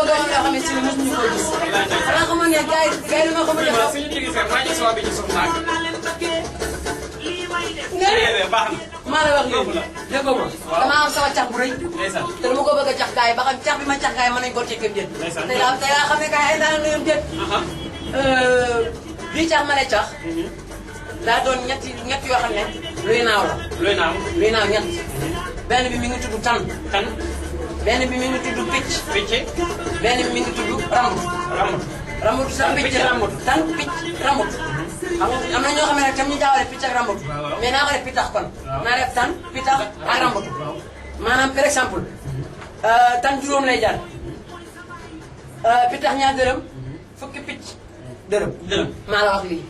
bëgg a wax loo xam ne si ne mosuñu ko gis. xanaa xamoon ne gars yi dama ko mën a def. suñu gisee maa ngi soo bi ci suuf naag. nga ne baax na. maa la wax léegi dégg nga damaa am sama cax bu rëy. ndeysaan. te dama ko bëgg a cax gars yi ba xam cax bi ma cax gars yi mën nañu ko tekkee déet. ndeysaan. tey laa xam ne gars yi ay daan la yoon déet. bii cax ma lay cax. daa doon ñett yoo xam ne luy naaw la. luy naaw. luy naaw ñett. benn bi mi ngi tudd tan. tan. benn bi mi ngi tudd picc. picc. benn bi mi ngi tudd ramut. ramut. ramut sax picc picc ramut. tan picc ramut. xam nga am na ñoo xam ne nag tam ñu jaawale picc ak ramut. mais naa ko def pitax kon. naa def tan pitax ak ramut. maanaam par exemple tan juróom lay jar. pitax ñaar dërëm. fukki picc dërëm. dërëm. maa la wax lii.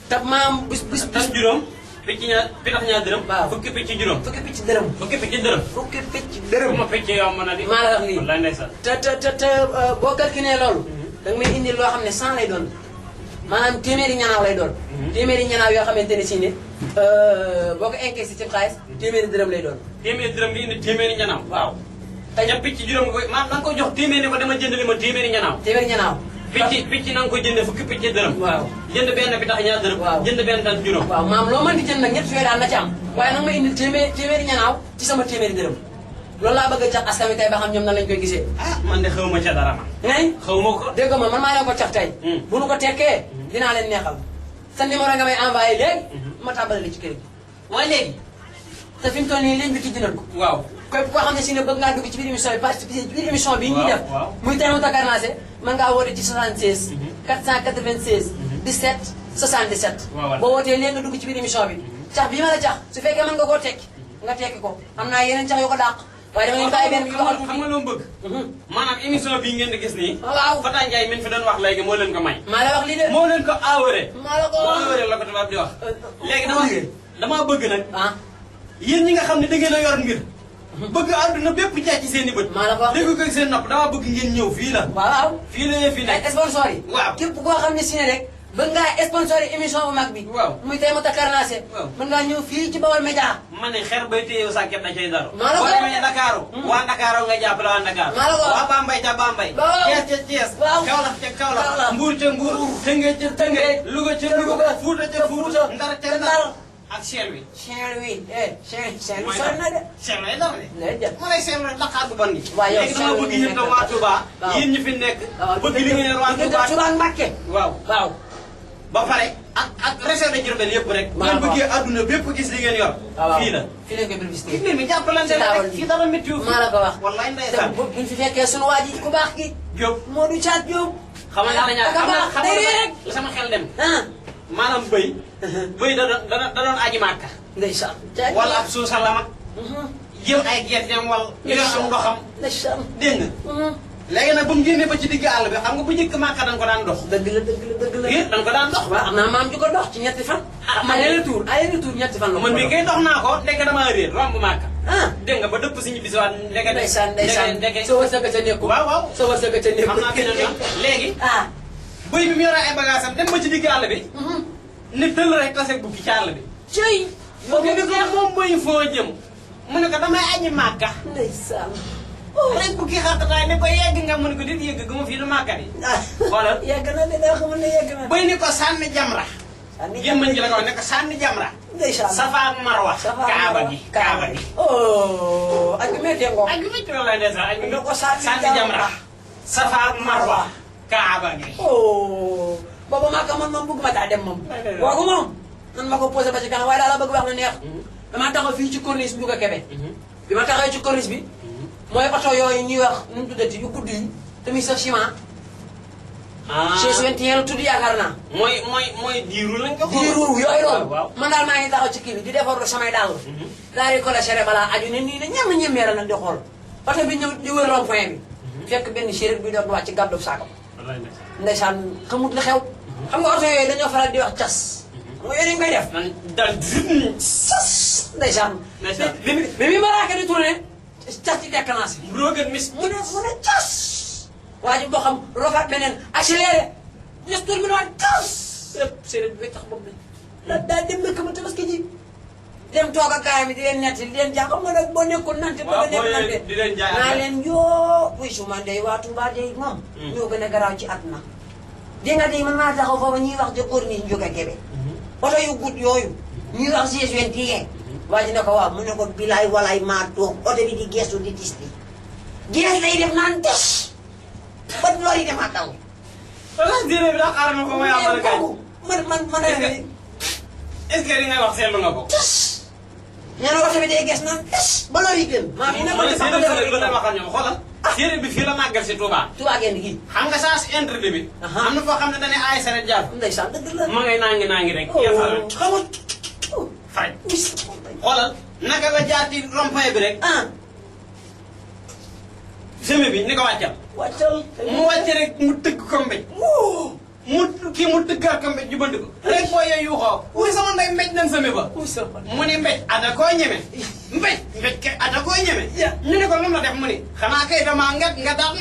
te maam bis tan juróom. picc ñaar pitax ñaar dërëm. waaw fukki picc juróom. fukki picc dërëm. fukki picc dërëm. fukki picc dërëm. ma picc yow mën na di. maa la wax lii. wallaay ndeysaan. te boo calculé loolu. da nga may indi loo xam ne 100 lay doon. maanaam téeméeri ñanaaw lay doon. téeméeri ñanaaw yoo xamante ne si ne boo ko encaissé ci xaalis téeméeri dërëm lay doon. téeméeri dërëm di indi téeméeri ñanaaw. waaw. te ña picc juróom nga koy maanaam da nga koy jox téeméeri ko dama jënd li ma téeméeri ñanaaw. téeméeri ñanaaw. picc na nga koy jëndee fukki picc dërëm. waaw. jënd benn pitax ñaar dërëm. waaw. jënd benn tan juróom. waaw maam loo mën di jënd nag ñett yooyu daal na ci am. waaye nag ma indi téeméeri ñanaaw ci sama téeméeri dërëm. loolu laa bëgg a cax askan wi tey ba xam ñoom nan lañ koy gisee. ah man de xaw ma ca dara ma. ngay xaw ma ko. dégg nga man maa leen ko cax tey. bu nu ko tekkee dinaa leen neexal. sa numéro nga may envoyé léegi. ma tàmbale la ci kër gi. waaye léegi. te fi mu toll nii ligne bi tijji nañ ko. waaw. képp koo xam ne si ne bëgg ngaa dugg ci biir émission bi participer ci biir émission bi ñuy def. waaw. muy tey mu Dakar Lancé mën ngaa woote ci 76. 496. 17 77. waaw. boo wootee léegi nga dugg ci biir émission bi. cax bii ma la cax su fekkee mën nga koo tekki nga tekki ko am naa yeneen cax yu ko dàq. waaye dama leen bàyyi benn bi waxal xam nga loo bëgg. maanaam émission bii ngeen di gis nii. waaw. Fata Ndiaye min fi doon wax léegi moo leen ko may. maa la wax lii de. moo leen ko aaware. maa la ko wax aaware la ko tubaab di wax. léegi dama bëgg nag. ah. yéen ñi nga xam ne da ngeen a yor mbir. bëgg àdduna bépp jaay ci seen i bët. maa la ko wax dégg ko ak seen nopp dama bëgg ngeen ñëw fii la. waaw. fii la fi nekk. ay sponsor yi. waaw. képp koo xam ne si ne rek bëgg ngaa sponsor yi émission bu mag bi. waaw. muy tey mu Dakar Lancé. waaw. mën ngaa ñëw fii ci Baol Média. ma ne xeer bay téye sàkket da cay daro. maa la ko boo demee Dakar. waa Dakar nga jàppale waa Dakar. maa la ko waa Bambey ca Bambey. waaw. Thiès ca Thiès. waaw. Kaolack ca Kaolack. Kaolack. Mbour ca Mbour. Tëngéej ca Tëngéej. Louga ca Louga. Fuuta ca Fuuta. Ndar ca Ndar. ak Saint-Louis. Saint-Louis Saint-Louis mooy sori na de. Saint-Louis dara de. lay jël. ma lay Saint-Louis Dakar bu bon gi. waaw yow léegi dama bëgg yéen tam waa Touba. waaw. yéen ñi fi nekk. waaw bëgg li ngeen waa Touba. Touba ak Mbacké. waaw. waaw. ba pare ak région de Diourbel yëpp rek. maa ngeen ko bëggee adduna bépp gis li ngeen yor. waaw fii la. fii lañ koy bénéficié. gis ngeen mi jàppalante rek fii dara météo. maa la ko wax. wallaay te ndeysaan. buñ fi fekkee sunu waa ji ku baax ki. Diop. Modou Thiat Diop. xam nga dañaa ak a baax xam day nga rek. la sama xel dem. ah. maanaam bëy. bëy da doon aji màkka. ndeysaan. wala ab suusalam ak. jël ay gerteem wala. yor am ndoxam. ndeysaan. dégg nga. léegi nag ba mu génnee ba ci digg àll bi xam nga bu njëkk màkka dañ ko daan dox. dëgg la dëgg la dëgg la. yéen dañ ko daan dox. waaw am naa maam ju ko dox ci ñetti fan. aller retour ñetti fan la ko man mii dox. kay dox naa ko ndekk damaa réer romb màkka. ah. dégg nga ba dëpp si ñibbisiwaat ndekk. ndeysaan ndekk soo wërsëg ca nekkul. waaw waaw. soo wërsëg ca nekkul. xam naa fi ne léegi. ah. bëy bi mu yore ay bagages am dem ba ci digg àll bi. ne tëll rek tase bukki ci àll bi. cëy. boobu ni ko moom bëy foo jëm. mu ne ko damay añi màkka. ndeysaan. rek bukki xartataay ne ko yegg nga mu ne ko dit yegg gu ma fii du màkka di. ah. xoolal yegg na de daa xamul ne yegg na. bëy ni ko sànni jamra. gémmañ gi la ko wax ne ko sànni jamra. ndeysaan. Safa ak Marwa. kaaba gi kaaba gi. oh. ak météo ngoog. ak métti la lay ndeysaan ak ne ko sànni jamra. Safa ak Marwa. kaaba gi. oh. booba Màkka man moom bëgg ma taa dem moom. kooku moom. nan ma ko posé ba ci kanam waaye daal la bëgg wax lu neex. damaa taxaw fii ci corniche bi Louga Kébé. bi ma taxawee ci corniche bi. mooy oto yooyu ñuy wax nu mu tuddati yu gudd yi. tamit sa ciment. ah chez 21 la tudd yaakaar naa. mooy diiru lañ ko. diiru yooyu waaw loolu. man daal maa ngi taxaw ci kii bi di defar samay dàll. daal di collecté balaa aju ne nii ne ñemeera nag di xool. oto bi ñëw di wër rond point bi. fekk benn chéri bi doon wàcc ci gàddu saako. ndeysaan xamut la xew. xam nga oto yooyu dañoo faral di wax cas. xam nga yooyu dañu koy def. man daal sas ndeysaan. ndeysaan. bi mi maraake di tourné cas ci déclenché. rogan mis. mu ne cas. waa ji boo xam rofaat beneen accéléré. ñes tour bi ne waat cas. lépp séeréer bi tax bopp bi. daal dem nëkk ba tabaski ji. dem toog ak gaay mi di leen netti di leen jaay xam nga nag boo nekkul nante bëgg a nekk nante di leen jaay naa leen yoo wuy su man day waa Touba day moom ñoo gën a garaaw ci àdduna di nga day man maa taxaw foofu ñuy wax de corniche njóge Kébé oto yu gudd yooyu ñuy wax G21 waa ji ne ko waaw mu ne ko bilaay walaay maa toog oto bi di geestu di tis bi gees lay def naan tes ba loolu yi demaat daw wala jërëjëf daa xaaral ma ko may amal gañ man est-ce que li ngay wax seetlu nga ko tes nee na oto bi day gees naan tes ba loolu yi gën maa mi nag wala séeréer lu dama xam ñoom xoolal séeréer bi fii la màggal si Touba Touba ngeen gi xam nga saa si intérêt bi am na foo xam ne dañuy aay saret jaar ndeysaan dëgg la ma ngay naangi rek xamu fay xoolal naka la jaar ci rond-point bi rek semi bi ni ko wàccal wàccal mu wàcce rek mu tëgg ko mbéj mu tëggaat ko mbéj jubandi ko rek boo yooyu yuuxoo wuy sama ndey mbéj nañ semi ba mu ni mbéj ada koo ñeme mbéj ke ada koo ñeme ñu ne ko lu mu la def mu ni xanaa kay dama nga daat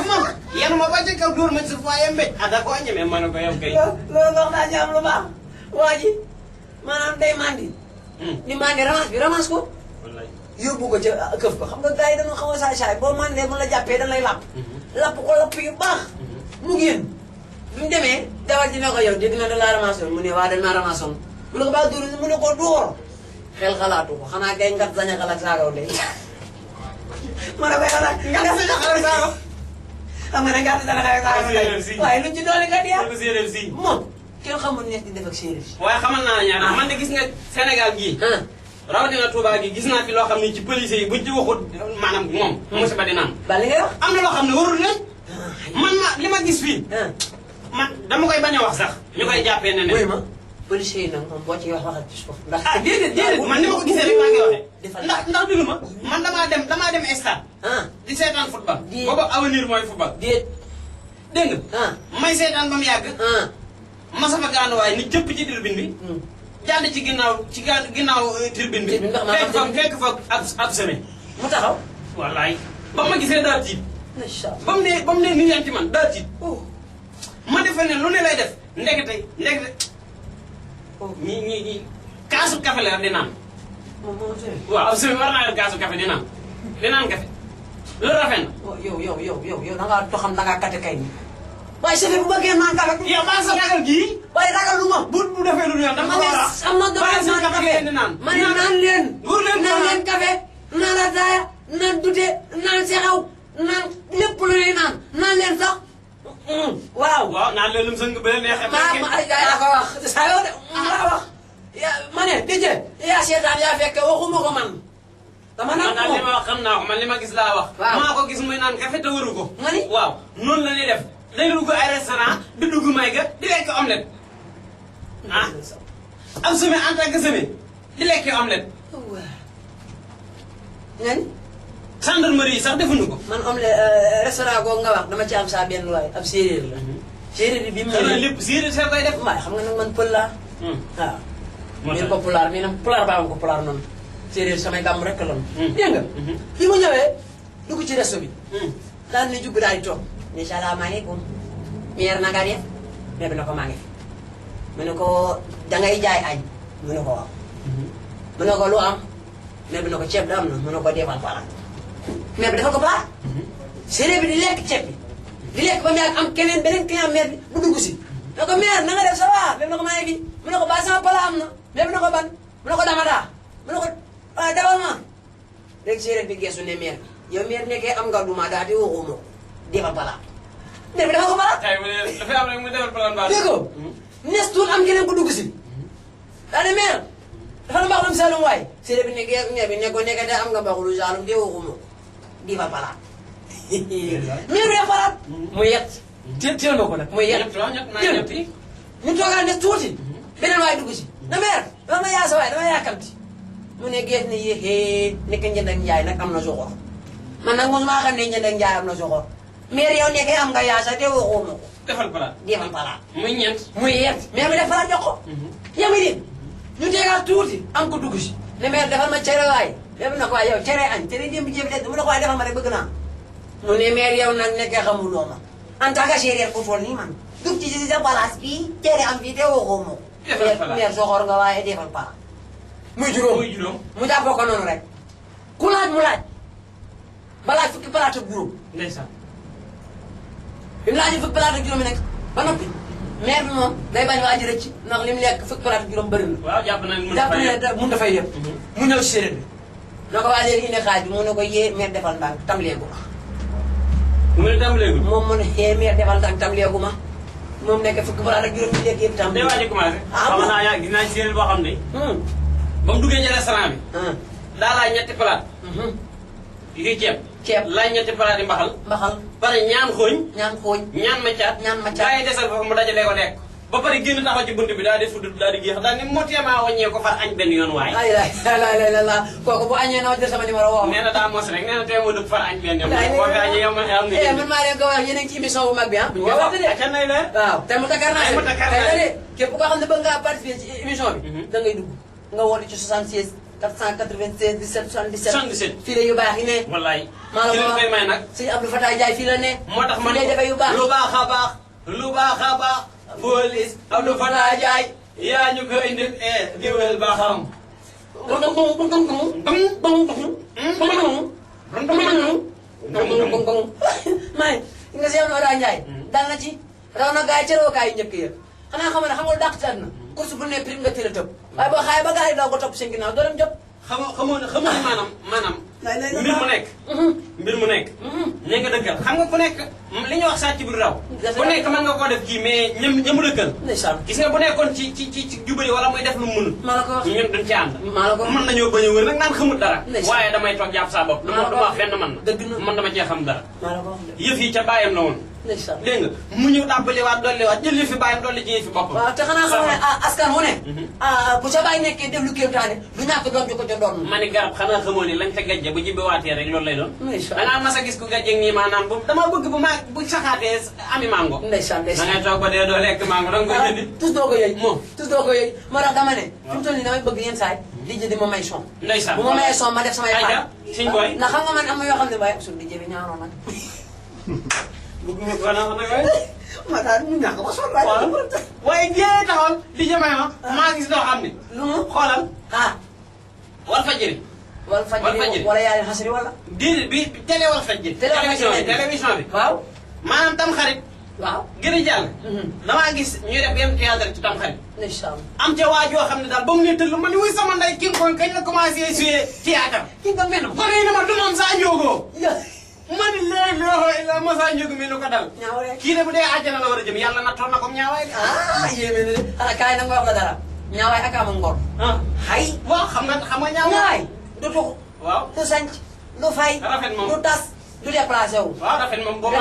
ma yan ma ba ci kaw dóor ma ci suuf waaye mbéj ada koo ñeme ma ne ko yow kay loolu wax naa ci am lu baax waa ji maanaam day mandi ni mandi ramas ko yóbbu ko ca këf ko xam nga gars yi dañoo xaw a saay-saay boo mandee mu la jàppee dañ lay lapp ko lapp yu baax mu génn bi mu demee dawal ji ne ko yow dégg nga da laa ramasoon mu ne waa dañ maa ramasoon mu ne ko baa dóor mu ne ko dóor xel xalaatu ko xanaa kay ngat sañ a xalaat saagaw day ma ne koy xalaat ngat sañ a xalaat saagaw xam nga ne ngat sañ a xalaat saagaw day waaye luñ ci doole kat yaa séeréer si moom kenn xamul nees di def ak séeréer si waaye xamal naa la ñaar man de gis nga Sénégal gii rawatina Touba gi gis naa fi loo xam ne ci police yi buñ ci waxut maanaam moom musiba dina am ba li ngay wax am na loo xam ne warul leen man li ma gis fii man dama koy bañ a wax sax ñu koy jàppee ne wuy ma police yi nag moom boo ci wax waxal ci suuf ndax déedéet man ni ma ko gisee rek maa ngi waxee ndax dulu ma man damaa dem stade di seetaan football boobu avenir mooy football dégg nga may seetaan ba mu yàgg masafa gaanuwaay ni jëpp ci tribune bi jàdd ci ginnaaw tribune bi fekk fa ab semaine mu taxaw wallaay ba ma gisee daal tiit ba mu ne ni yan ci man daal tiit ma defe ne lu ne lay def ndekete ñi kaasu café la di naan waaw ab semaine war naa yor kaasu café di naan café loolu rafet na yow da ngaa doxam da ngaa kate kay ni waaye sëñ bi bu bëggee naan café yow maa sa ragal gii waaye ragal lu ma bu defee lu yoon dama war a am na doole naan café ma ne naan leen naan leen café naan ataaya naan dute naan sexaw naan lépp lu ñuy naan leen sax waaw naan leen lum sëng ba neexee ma ay yaa ko wax saa yoo de laa wax ma ne dëjë yaa seetaan yaa fekk waxuma ko man dama naan ko li ma wax xam naa ko man li ma gis laa wax maa ko gis muy naan café te waru ko ma ni waaw noonu la ñuy def day dugg ay restaurant di dugg may ga di lekk omelette am semaine en tant que semaine di lekk omelette nga ni gendarmerie yi sax defuñu ko man omelette restaurant googu nga wax dama ci am saa benn waay ab séeréer la séeréer bi mu ñëwee lépp séeréer see koy def waaye xam nga nag man pël laa waaw miin ko pulaar mii nag pulaar baa ko pulaar noonu séeréer samay gàmm rek la noonu dégg nga bi mu ñëwee dugg ci resto bi daal ni jugg daal di toog ne salaamaaleykum meer na nga def mais bi na ko maa ngi fi mu ne ko dangay jaay añ mu ne ko waaw mu ne ko lu am mais bi na ko ceeb da am na mu ne ko defal palaat mais bi defal ko palaat séeréer bi di lekk ceeb bi di lekk ba mu yàgg am keneen beneen client meer bi bu dugg si ne ko meer na nga def ça va mais bi na ko maa ngi fi mu ne ko ba sama pala am na mais bi na ko ban mu ne ko dama daa mu ne ko ah dawal ma léegi séeréer bi geesu ne meer bi yow meer nekkee am nga duma daa di waxuma ko defal palaat mais bi dafa ko palaat dafay am rek mu defal palaat ba dégg ko nes tuut am keneen ko dugg si daa ne meer dafa la mbaxalum Saalum waay séeréer bi ne ko nekk de am nga mbaxalu Saalum de waxuma ko defal palaat meer bi def palaat mu yet teel ma ko nag muy yet ñu toogaan ne tuuti beneen waay dugg si na meer dama yaa sa waay dama yaakamti mu ne gees ne yéexee nekk njënd ak njaay nag am na soxor man nag mosuma xam ne njënd ak njaay am na soxor meer yow nekkee am nga yaasa te waxoo ma ko defal palaat defal palaat muy ñeent muy yet meer bi def palaat jox ko yaa ngi dégg ñu tegaat tuuti am ko dugg si ne meer defal ma cere waay def na ko waay yow cere añ cere démb jéem de mu ne ko waay defal ma rek bëgg naa mu ne meer yow nag nekkee xamuloo ma en tant que séeréer bu toll nii man dugg ci sa place bii cere am fii te waxoo ma ko meer soxor nga waaye defal palaat muy juróom muy juróom. mu jàppoo ko noonu rek ku laaj mu laaj ba laaj fukki palaat ak juróom ndeysaan. bi mu laajee fukki palaat ak juróom yi nag ba noppi maire bi moom day bañ waa ji rëcc ndax li mu lekk fukki palaat ak juróom bëri na. waaw jàpp na ne jàpp ne mun dafay yëpp. mu ñëw si séeréer bi. na ko waa léegi indi xaaj bi mu ne ko yee maire defal ndànk tam leegu ma. mu ne tam léegi. moom mu ne yee maire defal ndànk tam leegu ma moom nekk fukki palaat ak juróom yi lekk yëpp tam. day waaj a commencé. xam naa yaa gis naa ci séeréer boo xam ne. ba mu duggee ci restaurant bi. daa laaj ñetti palaat. yi ceeb. ceeb laaj ñetti palaat yi mbaxal. mbaxal pare ñaan xooñ. ñaan xooñ. ñaan macaat. ñaan macaat bàyyi desal foofu mu dajalee ko lekk. ba pare génn taxaw ci bunt bi daal di fudd daal di géex daal ni moo teemaa wàññee ko far añ benn yoon waaye. ay la kooku bu añee na jël sama numéro woo. nee na daa mos rek nee na tey moo dëpp far añ benn yoon. boo fi añee yow man am nga man maa leen ko wax yéen a ngi ci émission bu mag bi ah. bu ñu koy waxte de waaw te mu takar naa tey la de képp koo xam ne bëgg ngaa participer ci émission bi. da ngay dugg nga woote ci 76 496 17 77. 77 fii la yu baax yi ne. wallaay. maa la ko koy may nag. sëñ Abdou Fatah Ndiaye fii la ne. moo tax man fii lay defee yu baax lu baax a baax. lu baax a baax. police Abdou Fatah Ndiaye. yaa ñu ko indil diwal ba xam. may nga si Abdou Fatah Ndiaye. dal na ci raw na gars yi ca rawakaay yu njëkk ya xanaa xam ne xamul dàq ci àdduna course bu ne prime nga teel a tëb waaye boo xaayee ba gars yi daw ko topp seen ginnaaw doo dem jot. xamoo ne maanaam. mbir mu nekk. mbir mu nekk. ña nga dëkkal xam nga ku nekk li ñuy wax sàcc bi du raw. ku nekk mën nga koo def kii mais ñamu dëkkal. ndeysaan gis nga bu nekkoon ci jubali wala muy def lu mu mënul. maa la ko wax ñun duñ ci ànd. maa la ko wax mën nañoo bañ a wër nag naan xamul dara. ndeysaan waaye damay toog jàpp saa bopp. maa la ko duma wax fenn man na. dëgg na man dama cee xam dara. maa la ko wax yëf yi ca bàyyam la woon. ndeysaan dégg nga mu ñëw tàmbaliwaat dolliwaat jël yëf yi bàyyam dolli ci yëf yi boppam. waaw te xanaa xam ne askan wu ne. bu ca bàyyi nekkee def lu kéemtaane du ñàkk doom ju ko ca doon. ma ni garab xanaa xamoo ni lañ ca gajje bu jibbiwaatee rek loolu lay doon. ndeysaan da ngaa mas a gis ku gajjeeg nii maanaam bu dama bëgg bu saxaatee ami mango. ndeysaan da ngay toog ba dee doo lekk mango da nga koy jëndi. tus doo ko yëy moom tus doo ko yëy moo tax dama ne fi mu toll nii damay bëgg yenn saay di jëndi ma may son ndeysaan bu ma mayee son ma def samay ayca suñ boy ndax xam nga man am na yoo xam ne waaye suñu dijee bi ñaanoon nag bëgg nga ko nag nag ma daal ñu ñàkk ba sonn waaye jee taxawal di jëmay ma maa gis doo xam ne lu mu xoolal wal fajiri wala yaari xasri wala déedéet bi télé wal fajiri télévision bi waaw maanaam tam xarit waaw gën a jàll damaa gis ñuy def yenn théâtre ci tam xarit ndeysaan am ca waa joo xam ne daal ba mu ne tëll ma ni wuy sama nday King Kong kañ la commencé jouer théâtre ki nga mel ko ne ma du moom saa njóogoo ma ni léegi loo ma saa njóogu mi lu ko dal ñaaw rek kii de bu dee àjjana la war a jëm yàlla nattoon na ko ñaawaay yéeme na de xanaa kaay nag nga wax la dara ñaawaay ak ama ngor xay waaw xam nga ñawaay du tux waaw du sanc du fay rafet moom du tas du déplacé wu waaw rafet moom boo bu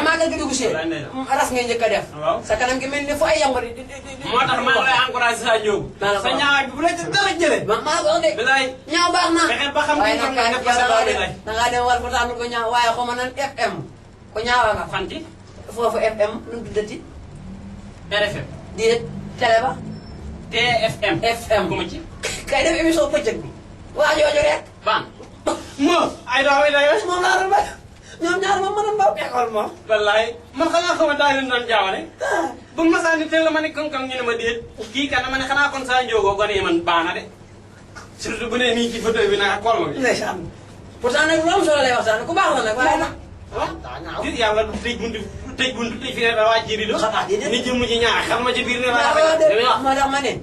màggal gi dugg si ras ngay njëkk a def waaw sa kanam gi mel ni fu ay yambar moo tax maa ngi lay encouragé sa njóogu sa ñaawaay bi bu la ci dara jëlee maa ko wax de bilaay ñaaw baax na fexeel ba xam waaye ni nag nga def ko sa baax bi lay da ngaa dem wal fa taamul ko ñaaw waaye xaw ma nan FM ko ñaawa nga fanti foofu FM nu mu tuddati RFM di télé ba TFM FM ku ma ci kay def émission bëccëg bi waa jooju rek ban moo ay daaw ay daaw moom laa doon ba ñoom ñaar moom mënoon ba école moom wallaay man xanaa xama daa leen doon jaawale bu ma saa ni teel la ma ne kankang ñu ne ma déet kii kan ma ne xanaa kon saa njóogoo gone man baax na de surtout bu nee nii ci photo bi nag ak kolma bi ndeysaan pourtant nag lu am solo lay waxtaan ku baax la nag waaye nag dir yàlla du tëj buntu tëj fi ne da waa jiri do ni jëmm ji ñaar xam ma ci biir ne moo tax ma ne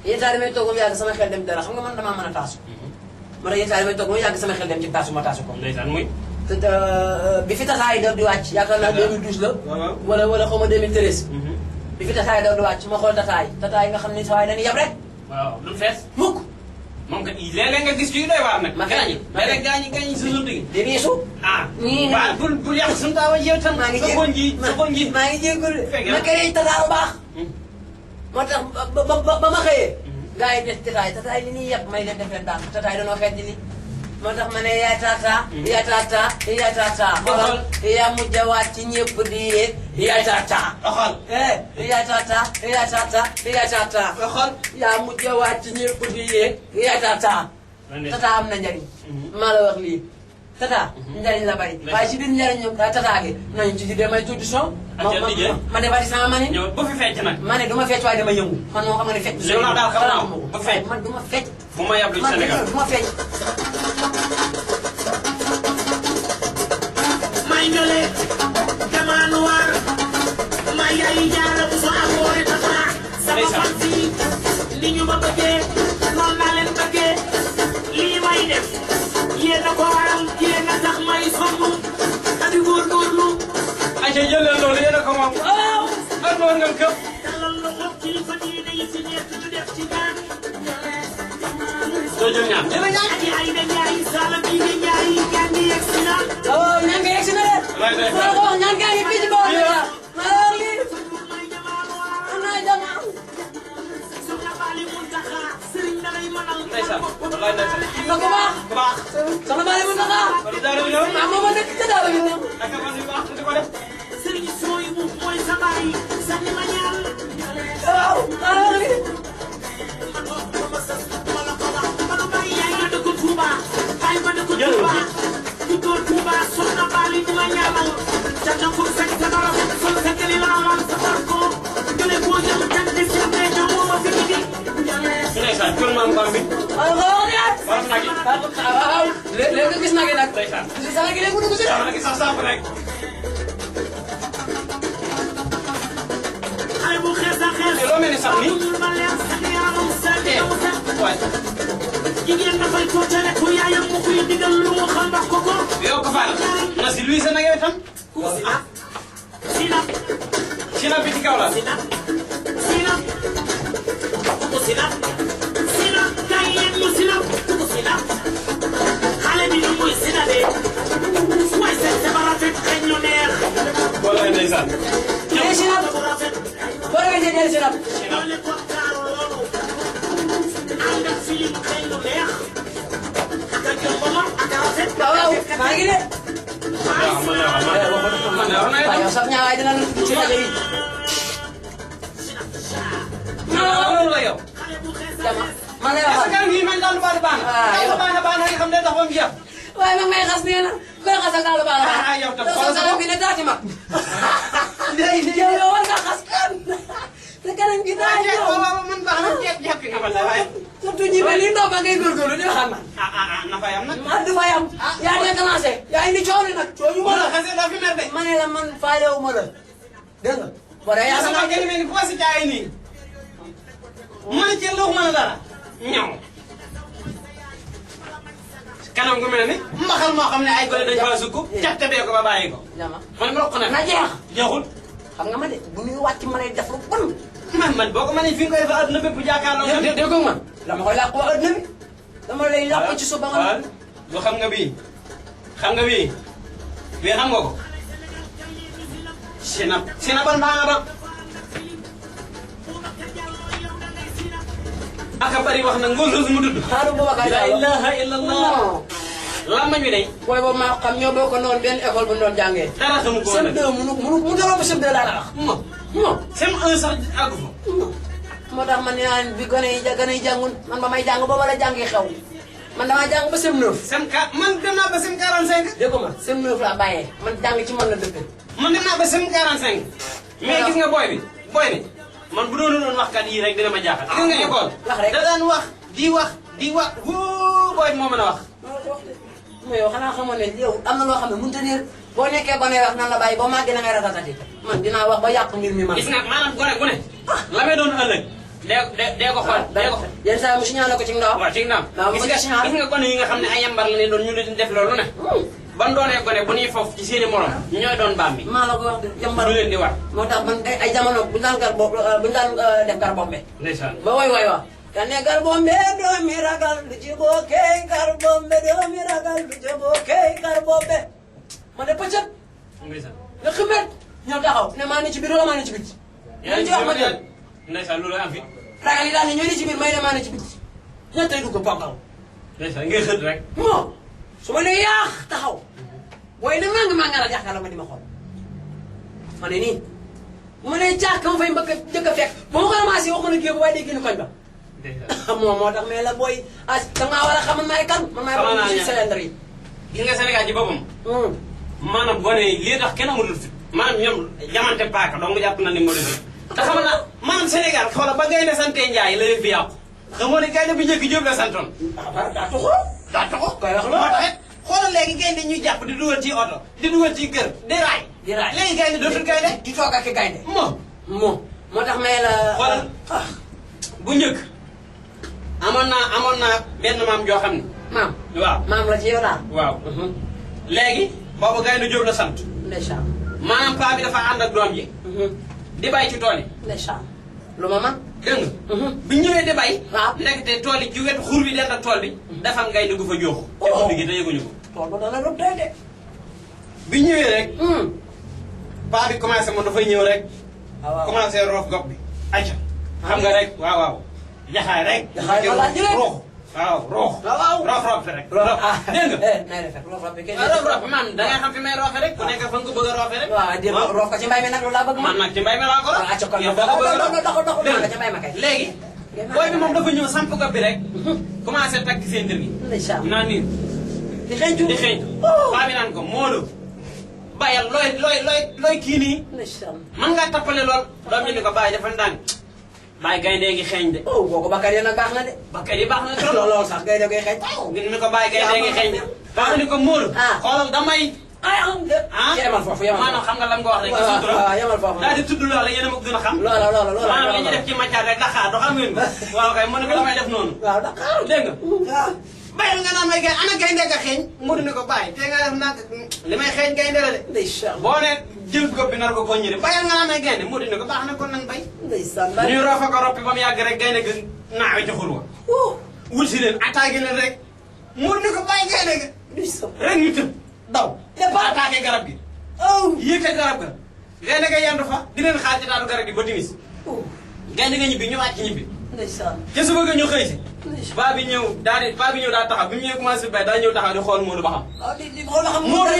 yéen saa damay toog moom yàgg sama xel dem dara xam nga man damaa mën a taasu moo tax yéen saa damay toog moom yàgg sama xel dem ci taasu ma taasu ko ndeysaan muy te bi fi tasaay daw di wàcc yaakaar naa 2012 la wala xaw ma 2013 bi fi tasaay daw di wàcc ma xool tataay nga xam ne sa waay dañuy yab rek waaw du fees mukk moom kat léeg-léeg nga gis ci yu doy waar nag. ma gaañi léeg-léeg gaañi suñu dëgg. di riisu. nii waaw bul yàq suñu taw a yow tam. maa ngi jéem maa ngi jégalu ma këree tataay bu baax. moo tax ba ma xëyee. gars yi des tataay li ñuy yeb may leen def leen daan tataay dañoo xeet di li moo tax ma ne yaa tata. yaa tata yaa tata. xoolal yaa mujj a waat ci ñëpp di yéeg. yaa tata. xool. yaa tata yaa tata yaa tata. xool. yaa mujj a waat ci ñëpp di yéeg. yaa tata. tata am na njariñ. maa la wax lii. tata njariñ la bari waaye ci biir njariñ tata gi nañu ci di may tuuti son ma defati sama mani ñëw bu fi fecc nag ma ne du ma fecc waaye dama yëngu man moo xam nga ne fecc li ma daal xam naa ko bu fecc man du ma fecc bu ma yablu ci Sénégal du ma fecc may ñole dama noir may yaay jaara bu so amoore tata sama fan si ni ñu ma bëggee noonu laa leen bëggee lii may def yéen a ko waral yéen a tax may sonn adi góorgóorlu ayca jël leen loolu yéen a ko moom ak loolu ngeen këpp dalal loxo kilifa diine yi fi nekk ñu def ci ñaan doo jël ñaan jël ñaan aji ay na ñaay sala bi di ñaay ñaan di yegg si na ñaan nga yegg si na de maa ko wax ñaan gaa ngi fii ci boor bi la maa la wax lii may jamaa noir am naa jama soxna Bali Muntaxa sëriñ da lay mënal ndeysaan wallaay ndeysaan na ko baax bu baax soxna Bali Muntaxa kon daara bi ñëw maa moom a dëkk ca daara bi ñëw ak man yu baax di ko def sëriñ sooy bu mooy sa baay sànni ma ñaan waaw maa la wax lii manu bàyyi yaay nga dëkk Touba baay ma dëkk Touba juddoo Touba soxna Bali di la ñaanal ca nakul fekk sa dara sol sa gëli la amal sa barko gële boo jëm jàng di si amee ñoo moo ma fi di ndeysaan kër maam Bam bi waaw war nag yi waaw léegi nga gis nag yi nag ndeysaan gis nag yi léegi mu dugg si war nag yi sax sàmp rek xale bu xees a xees loo mel ni sax ni ba leer sa yaramam sa yaw sa waay jigéen dafay tootale ku yaayam mu koy digal lu mu xam wax ko ko yow ko faal na si luy sa nag yow itam sinap sinap sinap bi ci kaw la sinap sinap ku sinap sinap kay yéen ñu sinap ku sinap xale bi ñu muy sinapé way seen sa ba rafet xeñ ñu neex wallaay ndeysaan mais sinap bu rafet boo demee ci del sinap doole ko taaru loolu ànd ak film xeñ ñu neex ak a jëm ba ma ak a rafet waaw maa ngi de waaw man de war na waaw yow sax ñaawaay dina la ci nag yi loolu la yow jama man lay est-ce waxal que kan yi man daal baal baan yow baan nga xam ne tax ba mu jeex waaye mag may xas nee na koy xasal daal baax ah yow tam xoolal sa kanam gi ne daati mag yow war nga xas kan sa kanam gi daa ñëw man baax na jeex nga ma waaye surtout ñi mel ni ndox ba ngay góorgóorlu di waxal man na fa yam nag man du fa yam yaa déclenché yaa indi coow li nag coow yu ma la xase da fi mer de ma ne la man faalewu ma la dégg nga wala yaa sama sama gën mel ni foo si jaay nii mën a jël loo mën a dara ñaw kanam gu mel ni mbaxal moo xam ne ay gone dañ fa sukk jaxte bee ko ba bàyyi ko jama man ma roq na na jeex jeexul xam nga ma de bu ñuy wàcc ma lay def lu bon man boo ko mënee fi nga koy defee àdduna bépp jàkkaarloo dégg nga man dama koy làq waa adduna bi dama lay làq ci suba nga waaw lu xam nga bii xam nga bii xam nga ko sinabal mbaa nga ba aka bari wax na ngoon soosu mu tudd xaaru Boubacar la Diallo ilaha illallah lamañ wi day booy boobu maa xam ñoo bokk noonu benn école bu ñu doon jàngee dara xamu ko woon sem 2 mu doroo ba sem 2 laa la wax non sem 1 sax àggu fa moo tax man yaa bi gone yi jàngun man ba may jàng ba wala jàngi xew man damaa jàng ba sem 9 sem man dem naa ba sem 45 dégg ma sem 9 laa bàyyee man jàng ci man la dëkk man dem naa ba sem 45 mais gis nga booy bi man bu doon doon waxkat yii rek dina ma jaaxal gis nga école wax rek da daan wax di wax wuu booy bi moo mën a wax mais yow xanaa xamoon ne yow am na loo xam ne mënut a réer boo nekkee gone wax nan la bàyyi boo màggee na ngay ratatati man dinaa wax ba yàq mbir mi man gis nga maanaam gone la may doon ëllëg dee ko xool dee ko yenn saa mu signalé ko ci ndaw waaw ci naam waaw gis nga gone yi nga xam ne ay yambar la ne doon ñu leen def loolu ne ban doonee gone bu ñuy foofu ci seeni morom ñooy doon baam bi maa la ko wax de jàmbar lu leen di war moo tax man ay jamono bu ñu daan def gar bombe ndeysaan ba woy wax kane gar bombe doomi ragal lu ci bokkee gar bombe doomi ragal lu ci bokkee gar bombe ma ne pëccët ndeysaan nga ximet ñëw taxaw ne maa ne ci biir wala maa ne ci biti yaa ci wax ma dégg ndeysaan loolu am fi ragal yi daal ne ñooy ne ci biir may ne maa ne ci biti ñett tey dugg ponkal ndeysaan ngay xët rek moo su ma nee yaax taxaw booy ne maa nga la jàkkaarloo ma di ma xool ma ne nii bu ma nee jàkk ma fay mbëkk jëkk a fekk ba ma ko ramassé waxuma ne géebu waaye day génn koñ ba moo tax mais la booy ah da ngaa war a xam man maay kan man maay borom ci cylindre yi gis nga Sénégal ci boppam. maanaam gone yi lii tax kenn amul fit. maanaam ñoom jamante paaka dong nga jàpp na ni moo di fit. te xam naa maanaam Sénégal xoolal ba gaynde sante Njaay la yëf fi yàqu. xamoo ne gaynde bu njëkk Jóob la santoon. daa taxoo. koy wax loolu taxit xoolal léegi gaynde ñuy jàpp di dugal ci oto di dugal ci kër di raay. léegi gaynde dootul gaynde. di toog ak gaynde. moo tax may la. xoolal bu njëkk amoon naa benn maam joo xam ne. maam. waaw maam la ci yow daal. waaw. léegi boobu gaynde Jóob la sant. ndeysaan. maanaam paa bi dafa ànd ak doom ji. di bay ci tool yi. ndeysaan. lu ma man. dégg nga. bi ñëwee di bay. waaw ndekete tool yi ci wetu xur bi dend ak tool bi. dafa am gaynde gu fa jooxu. te xur gi te yëguñu ko. tool ba dana doon tey de. bi ñëwee rek. paa bi commencé moom dafay ñëw rek. waaw commencé roof gox bi. ayca xam nga rek waaw. jaxaay rek. jaxaay wala jëlee roox. waaw roox. waaw roof rek. dégg nga. nay rafet roof bi kenn. roof bi man da ngay xam fi may roofe rek. ku nekk fa nga ko bëgg a roofe rek. waaw di roof ko ci mbay mi nag loolu laa bëgg. man nag ci mbay mi laa ko roof. waaw kon yow fa nga bëgg a roof. doxul ci mbay ma kay. léegi. booy bi moom dafa ñëw samp gox bi rek. commencé takk seen dër gi. ndeysaan. naan nii. di xeeñtu. paa bi naan ko Moodu. bàyyal looy kii nii. ndeysaan. man ngaa tappale lool. doom ñu ni ko bàyyi dafa ndànk. bàyyi gaynde ngi xeeñ de. kooku bakkat yi nag baax na de. bakkat yi baax na trop. loolu sax gaynde koy xeeñ. ni ko bàyyi gaynde ngi xeeñ de. paa ni ko Moodu. xoolal damay. yemal foofu yemal maanaam xam nga lan nga wax rek. ci sutura yemal foofu. daal di tudd loola yéen a ma gën a xam. loola. maanaam li ñu def ci matière rek Dakar doo xam ngeen ko. waaw kay mu ne ko damay def noonu. waaw Dakar dégg nga. waaw. bàyyil nga naan may gaynde ana gaynde nga xeeñ. Moodu ni ko bàyyi te nga def ndànk li may xeeñ gaynde la de. ndeysaan. boo ne jël gob bi nar ko ñëri bàyyil nga naan may gaynde Moodu ni ko baax na kon nañ bay. ndeysaan. ñu roofa ko roppi ba mu yàgg rek gaynde gi naawe ci xur wa. wul si leen attaqué leen rek. Moodu ni ko bàyyi gaynde ga. ndeysaan. rek ñu tëb daw. attaqué garab gi. yéete garab ga. gaynde ga yendu fa di leen xaar ci taatu garab gi ba timis. gaynde nga ñibbi ñu wàcc ñibbi. ndeysaan. ca suba ga ñu xëy si. paa bi ñëw daal taxaw bi mu ñëwee commencé bay daa ñëw taxaw di xool Moodu ba xam. di xool ba xam. Moodu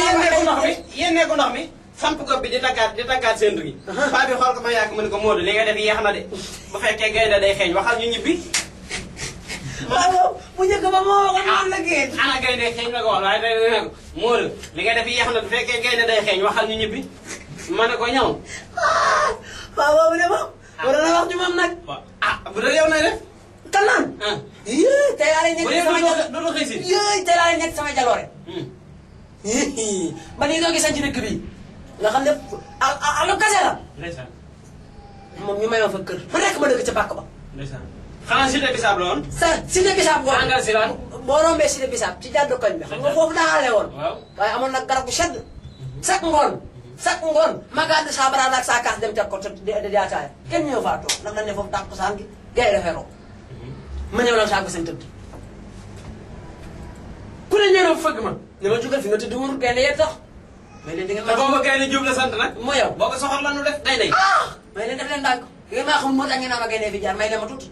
yénnee ko ndox mi samp ko bi di taggaat seen gi. paa bi xool ko ma yàgg mu ne ko Moodu li nga def yeex na de. bu fekkee gaynde day xeeñ waxal ñu ñibbi. waaw bu njëkk ba moo waxoon la génn. ana gaynde xeeñ la ko wax waaye day ne ko Moodu li nga def yeex na bu fekkee gaynde day xeeñ waxal ñu ñibbi. ma ne ko ñëw. waaw boobu de moom. war na wax ci moom nag. bu dee yow na def. kan naan. yéen tey laa lay nekk sama jaloore dootoo xëy si. yéen tey laa lay nekk sama jaloore. ba nii doo gisan ci dëkk bi nga xam ne alu kase la. ndeysaan. moom ñu may ma fa kër. ba nekk ma dëkk ca pàkk ba. ndeysaan. xanaa cité bisaab la woon. cité bisaab boo. angal si lan. boo rombee cité bisaab ci jàddu koñ bi. xam nga foofu daanale woon. waaw waaye amoon nag garab bu sedd. chaque ngoon ma gàddu saa baraada ak saa kaas dem teg ko te di ataaya kenn ñëw faa toog ndax dañ ne foofu tànk saan gi gars yi dafay rob ma ñëw lan saa ko seen tëdd ku ne ñëw fëgg ma ne ma jugal fi nga tëdd wóor gaynde yee tax may leen di ngeen te booba gaynde Jóob la sant nag. moo yow boo ko soxal la nu def gaynde yi. may leen def leen ndànk yooyu maa xamul moo tax ngeen naa ma gaynde fi jaar may leen ma tuuti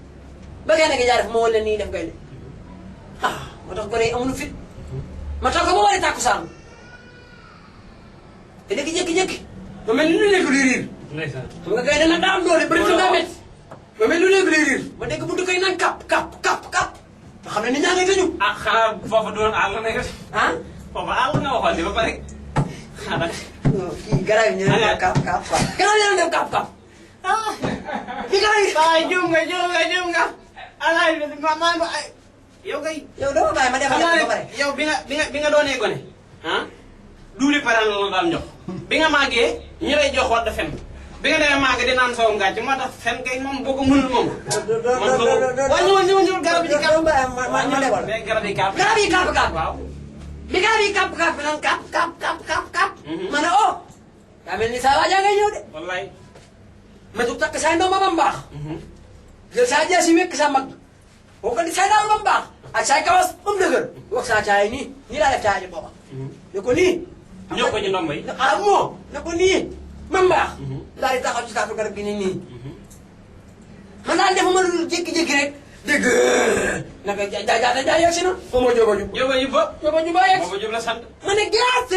ba gaynde gi jaar def ma woon leen nii def gaynde moo tax gone yi amuñu fit ma toog ko ba wari tàkku saan te léegi jékki-jékki ma mel ni lu nekk luy riir. ndeysaan. xam nga gaynde nag daa am doole bëri na daa métti ma mel ni lu nekk luy riir ma dégg bu dëkk yi naan kap nga xam ne nit ñaa ngi tëju. xanaa foofa doon àll na nga. foofa àll nga waxoon ni ba pare. xanaa. kii garab yi ñu ne la kap garab yi ñu ne kap kii garab yi. waaw juum nga. alaay ma ay. yow kay. yow dama bàyyi ma defal ba pare. yow bi nga doonee gone. duuli paraan la daan jox. bi nga màggee ñi lay jox war da fen. bi nga demee màgg di naan soow ngàcc moo tax fen kay moom boo ko mënul moom. man ñëwal garab yi kàpp. ma lebal garab yi kàpp. garab yi kàpp. waaw. bi garab yi kàpp bi naan kàpp. ma ne oh. daa mel ni saa waajaa ngay ñëw de. wallaay. ma jug takk saa ndoom ba mu baax. jël saa jaasi wékk sa mag. boo ko di saa daal ba mu baax. ak saa kawas ba mu dëgër. wax saa caay nii laa def caay ji booba. ne ko nii. ñëw ko ci ndomba yi. ne ko nii. ma mu baax. daal di taxaw ci taatu garab gi nii. man daal defuma lu jékki-jékki rek. dégg naka jaay yegg si na. xaw ma jóoba jub. jóoba jub ba. jóoba jub ba yegg. jóoba jub la sant. ma ne glace.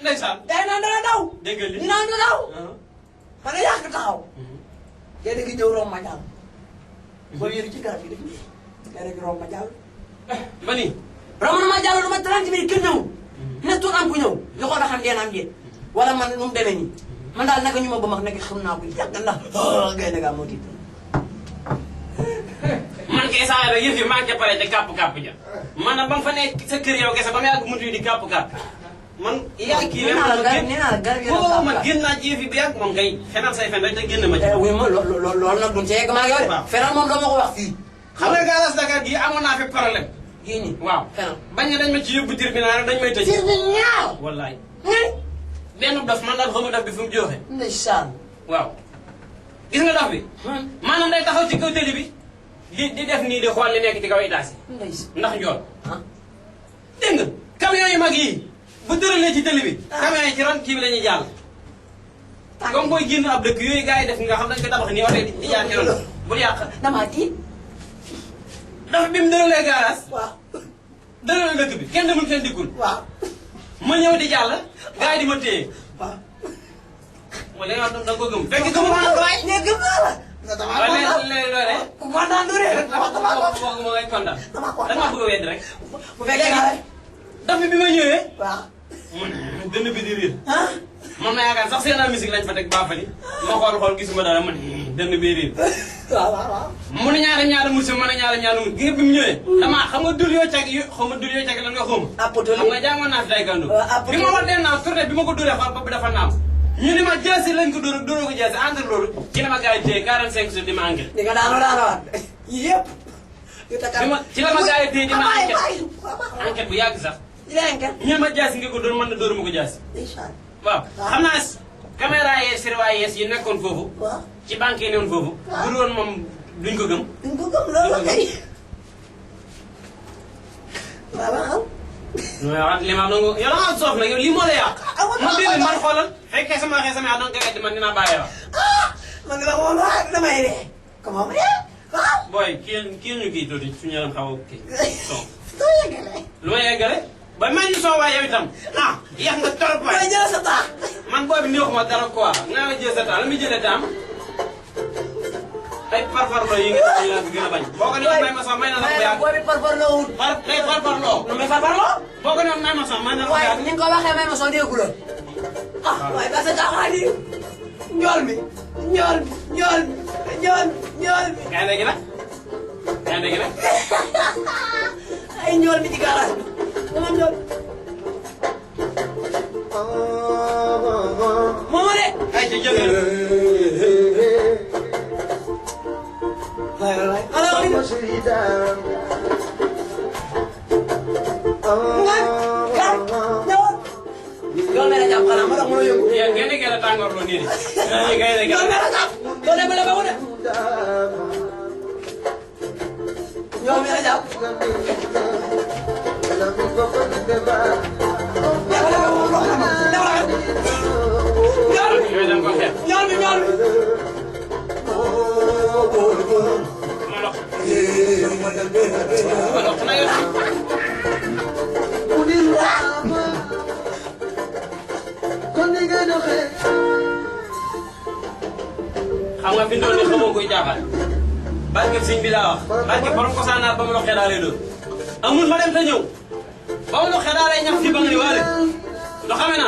ndeysaan. day naan dana daw. dégg nga li ñu naan dana daw. ma ne yàq taxaw. kenn gi ñëw romb ma jàll. boo yëru ci garab gi def nii. kenn gi romb ma jàll. ba nii. romb na ma jàll lu ma 30 minutes kenn ñëwul. ne tuut am ku ñëw ñu xool xam dee na am déet wala man nu mu demee nii man daal naka ñu ma ba mag nekk xam naa ko yàgg ndax gaynde gaa moo tiit man kay saa rek yëf yi maa ngi ca pare ca kàpp-kàpp ja man nag ba nga fa nekk sa kër yow kese ba mu yàgg mutu yi di kàpp-kàpp man yaa kii nee naa la garab yi boo man génn naa ci yëf yi bi yàgg moom kay fenal say fen rek te génn ma ci wuy ma loolu nag duñ ci yegg maa ngi yow de fenal moom dama ko wax fii xam nga garage Dakar gii amoon naa fi problème gii nii waaw fenal bañ na dañ ma ci yóbbu tribunal dañ may tëj tribunal wallaay benn dof man daal xaw ma dof bi fu mu joxe ndeysaan waaw gis nga dof bi maanaam day taxaw ci kaw tëli bi di def nii di xool li nekk ci kaw étage yi ndeysaan ndax njool dégg nga camion yu mag yii bu tëralee ci tëli bi camion yi ci ron kii bi la ñuy jàll comme booy génn ab dëkk yooyu gars yi def nga xam dañ ko tabax nii oto di jaar ci ron bul yàq damaa tiit dof bi mu dëralee garage waaw dëralee dëkk bi kenn demul kenn dikkul waaw ma ñëw di jàll gars yi di ma téye waaw wala yow da nga ko gëm fekk gëmu ma waay ne gëm naa la wala léegi loolee ku kontaan du ree ma ngay kontaan da nga bëgg a wedd rek bu fekkee naa rek dof bi ma ñëwee waaw dënn bi di riir ah man ma yaakaar sax seen musique lañ fa teg baafali ma xool gisuma dara man dënn bi riir waaw waaw mu ne ñaari musi ma ne ñaari musi gi nga bi mu ñëwee dama xam nga dul yoo cag xaw ma dul yoo cag lan nga xaw ma apotoli xam nga jàngoon naa fi day gandu apotoli bi ma war dem naa tourné bi ma ko dóoree xool bopp dafa naam ñu ne ma jaasi lañ ko dóor dóoroo ko jaasi entre loolu ci la ma gars yi téye 45 jours di ma enquête di nga daanawaat yëpp ci la ma gars yi téye di ma enquête bu yàgg sax ñu ma jaasi nga ko dóor man na dóoru ma ko jaasi waaw xam naa caméra yees surveillance yees yi nekkoon foofu ci banque yi newoon foofu bu dul woon moom duñ ko gëm duñ ko gëm loolu kay waaw waaw li ma nangu yow da ngaa soof nag yow lii moo la yàq man déedéet man xoolal fekkee sama waxee sama yàq da nga koy weddi man dinaa bàyyi wax man dama moom wax damay ree comment mu dee waaw booy kii ñu kii tuuti suñu yaram xaw a kii soof doo yeggale lu ma yeggale ba maa ngi soo waay yow itam yàq nga torop waay waaye jël sa temps man booy bi néexuma dara quoi nga ma jël sa temps la muy jëlee temps ay parparloo yi nga xam ne laa gën a bañ boo ko nee may ma sax may na la ko yàgg booy bi parparloo wut day parparloo nu muy parparloo boo ko nee may ma sax may na la ko waaye yàgg ni nga ko waxee may ma soo déggu la waaye ba sa caaxaan yi njool mi njool mi gaynde gi nag ay njool mi ci garage bi moom njool mooma de ay ci jël yoon mel ne jàpp xanaa ma tax mënoo yëngu. gaynde gi la tàngoor loo nii de gaynde gi yoon mel ne jàpp doo dem ba ba de. yoon mel ne jàpp. ñool mi ñool mi. xam nga fi ndoon ni xamoo koy jaaxal barke sëñ bi laa wax barke borom ko saanaar ba mu loxee daa lay doon amul ma dem te ñëw ba mu loxee daa lay ñax fi ba nga ni waale do xamee na